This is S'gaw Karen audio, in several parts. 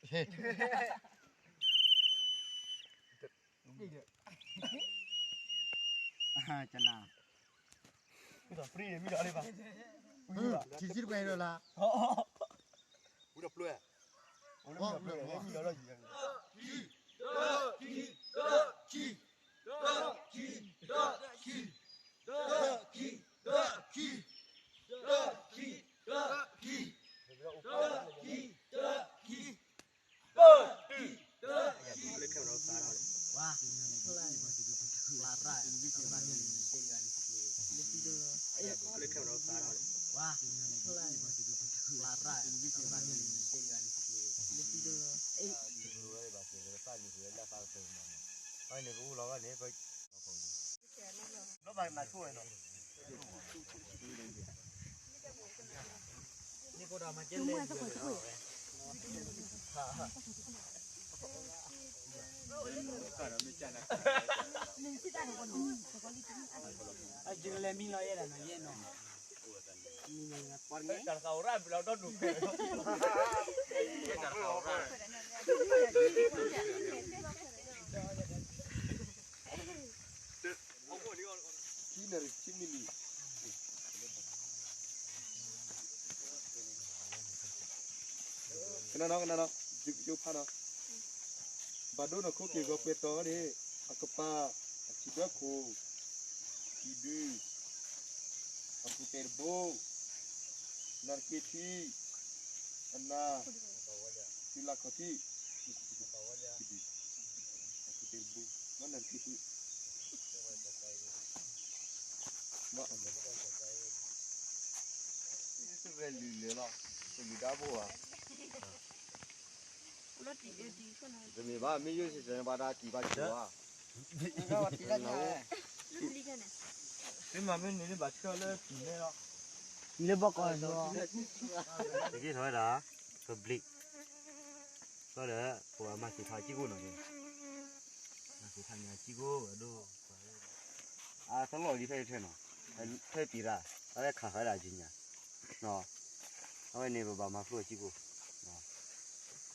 ဟဲ ကနၣ် မ့ၢ်ဒီး free မ့ၢ်ဒီး ထံဆံတပှဲၤဒီးလၢ ဝံၤဒီးပျဲ အိၣ်လၢမ့ၢ်ဒီးပျဲ မ့ၢ်ဒီးလီၤယံၤ အလဲၤမံလီၤယဲဒၣ်နီၤ ယဲနီၤ တၢ်တဃာ်အိၣ်ရၣ်ဘျီဒီဒူၣ် ကနၣ်နီၤ ကနၣ်နီၤ ယိဖးနီၤ ဘၣ်ဒိနီၢ်ခိက့ၢ်ဂီၤပှဲၤတီၤန့ၣ် အကပၤ အဆံးဒၢခိၣ် ခံဒု အပူၤတဲာ်တဘိ နၢ်တက့ထံ အနၢ် သုလၢခီၣ်ထံး အပူၤတဲာ်တဘိ မ့ၢ်နၢ်တက့ထံ မ့ၢ်အမ့ၢ် သုဝဲလုၢ်လၢလီၤ သုလုၢ်ဒါဘိဧါ တမ့ၢ်ဘၣ် မ့ၢ်ယိၣ်စံးစဲးန့ၣ် ဘၣ်ဒါတံၢ်ဘၣ်စၢၤဧါ မ့ၢ်မၤမ့ၢ်န့ၣ် ဘၣ်ဆှၢလၢတံၢ်န့ၣ်လီၤ လၢဘီကီၢ်လီၤ တက့ၢ်ထီၣ်ဝဲဒၣ် ပဘျံး ဘျီဒီး ပှၤမၤသ့ၣ်ထီၣ်ကံၢ်ကိၣ်နီၤ မၤသ့ၣ်ထီၣ်ညါကံၢ်ကိၣ်အဒိ အသလီၢ်လံဖဲထဲနီၤ ဖဲပံၤရၣ် အဝဲခးဃာ်ဝဲဒၣ်ကံၢ်ညါ အဝဲန့ၣ်ပဘၣ်မၤဖျိကံၢ်ကိၣ်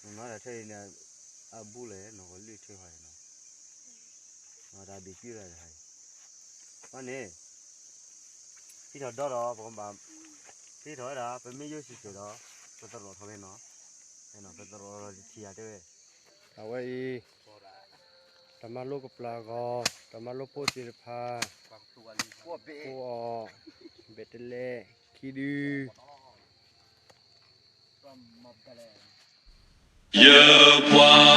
နီၤဒီးထဲအံၤန့ၣ် အဘူးလဲၣ်နီၤ ကလၢၢ်ထွဲဃီန့ၣ်နီၤ တၢ်ဘ့ၣ်ကွံရၣ်တဟါအံၤ အန့ၣ် ဖံထီၣ်ဒီဒီး ပကဘၣ် ဖံထီၣ်ဝဲဒၣ် ပမ့ၢ်ယိၣ်စံးစဲးဒီး ပသရိာ်ထီၣ်ဖဲနီၤ ဖဲနီၤ ပသရိာ်ထီၣ်တထံၣ်ယၤတဲဝဲ အဝဲအံၤ တၢ်မၤလိကပျၢ်အဂီၢ် တၢ်မၤလိဖိသ့ၣ်တဖၣ် ကိးအီၤ ဘဲၣ်တလဲ ခံဒု ယပှၤ